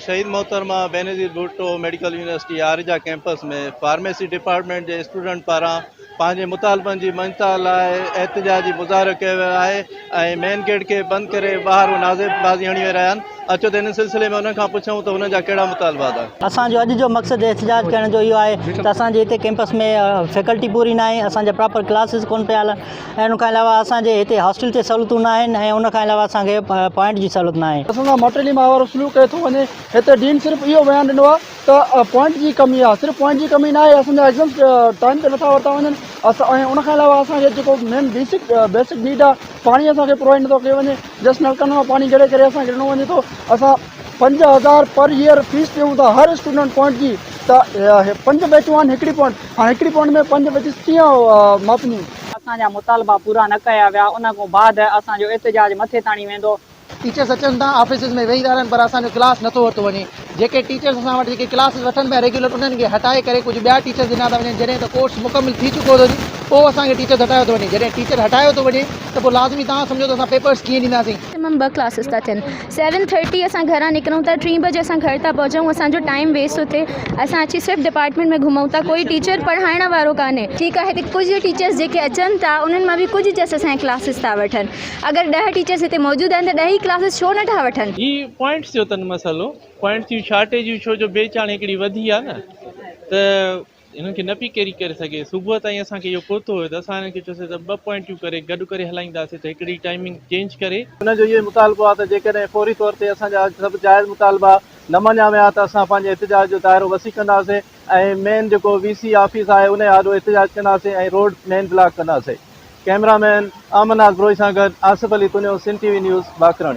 شهيد محترمه Benazir Bhutto medical university Areja campus ۾ pharmacy department جي اسٽوڊنٽ پاران پنهنجي مطالبن جي مڃتا لاء احتجاجي مظاهرو ڪيو ويو آهي ۽ مين گيٽ کي بند ڪري ٻاهر نعري بازي هڻي رهيا آهن اچو ته ان سلسلي ۾ انهن کان پڇون ته انهن جا ڪهڙا مطالبا آهن. اسان جو اڄ جو مقصد احتجاج ڪرڻ جو اهو آهي ته اسان جي هتي ڪيمپس ۾ فيڪلٽي پوري ناهي اسان جا پراپر ڪلاسز ڪونه پيا هلن ۽ ان کان علاوه اسان جي هتي هاسٽل تي سهولتون نه آهن ۽ ان کان علاوه اسان کي پوائنٽ جي سهولت نه آهي. اسان سان ماٽيلي ماء وارو سلوڪ ڪيو ٿو وڃي هتي ڊين صرف اهو بيان ڏنو آهي ته پوائنٽ جي ڪمي آهي صرف پوائنٽ جي ڪمي ناهي اسان جا ايگزامس ٽائيم تي نٿا ورتا وڃن ۽ ان کان علاوه اسان کي جيڪو مين بيسڪ بيسڪ نيڊ آهي پاڻي اسان کي پرووائيڊ نٿو ڪيو وڃي جسٽ نلڪن مان پاڻي گهڙي ڪري اسان کي ڏنو وڃي ٿو اسان 5000 پر ايئر فيس ڏيون ٿا هر اسٽوڊنٽ پوائنٽ جي ته پنج بيچون آهن هڪڙي پوائنٽ هاڻي هڪڙي پوائنٽ ۾ پنج بيچز ڪيئن ماپنديون. اسان جا مطالبا پورا نه ڪيا ويا ان کان بعد اسان جو احتجاج مٿي تاڻي ويندو. ٽيچرس اچن ٿا آفيسز ۾ ويهي ٿا رهن پر اسان جو ڪلاس نٿو ورتو وڃي جيڪي ٽيچرس اسان وٽ جيڪي ڪلاسز وٺن پيا ريگيولر انهن کي هٽائي ڪري ڪجهه ٻيا ٽيچرس ڏنا ٿا وڃن جڏهن ته ڪورس مڪمل ٿي چڪو ٿو هجي پوء اسان کي ٽيچرس هٽايو ٿو وڃي جڏهن ٽيچر هٽايو ٿو وڃي ته پوء لازمي توهان سمجهو ته اسان پيپرس ڪيئن ڏينداسين. ميڪسيمم ٻه ڪلاسز ٿا ٿين سيون ٿرٽي اسان گهران نڪرون ٿا ٽين بجي اسان گهر ٿا پهچون اسان جو ٽائيم ويسٽ ٿو ٿئي اسان اچي صرف ڊپارٽمينٽ ۾ گهمون ٿا ڪوئي ٽيچر پڙهائڻ وارو ڪانهي. ٺيڪ آهي هتي ڪجهه ٽيچرس جيڪي اچن ٿا انهن مان به ڪجهه جسٽ اسان جي ڪلاسز ٿا وٺن اگر ڏهه ٽيچرس هتي موجود آهن ته ڏهه ئي ڪلاسز ڇو نه ٿا وٺن. هي پوائنٽس جو اٿن مسئلو پوائنٽس جون شارٽيجون ڇو جو بيچ هاڻي هڪڙي وڌي آهي نه ته هنن کي نه پئي ڪيري ڪري سگهي صبح تائين اسان کي اهو پهتو هيو ته اسان هنن کي چيوسين ته ٻه پوائنٽيون ڪري گڏ ڪري هلائينداسين ته هڪڙي ٽائمنگ چينج ڪري. هنن جو اهو ئي مطالبو آهي ته جيڪڏهن فوري طور تي اسان جا سڀ جائز مطالبا نه مڃيا ويا ته اسان پنهنجي احتجاج جو دائرو وسيع ڪنداسين ۽ مين جيڪو وي سي آفيس آهي ان جي آڏو احتجاج ڪنداسين ۽ روڊ مين بلاڪ ڪنداسين. ڪئميرا مين احمد ناز بروهي سان گڏ Asif Ali Tunio Sindh T V news Bakrani.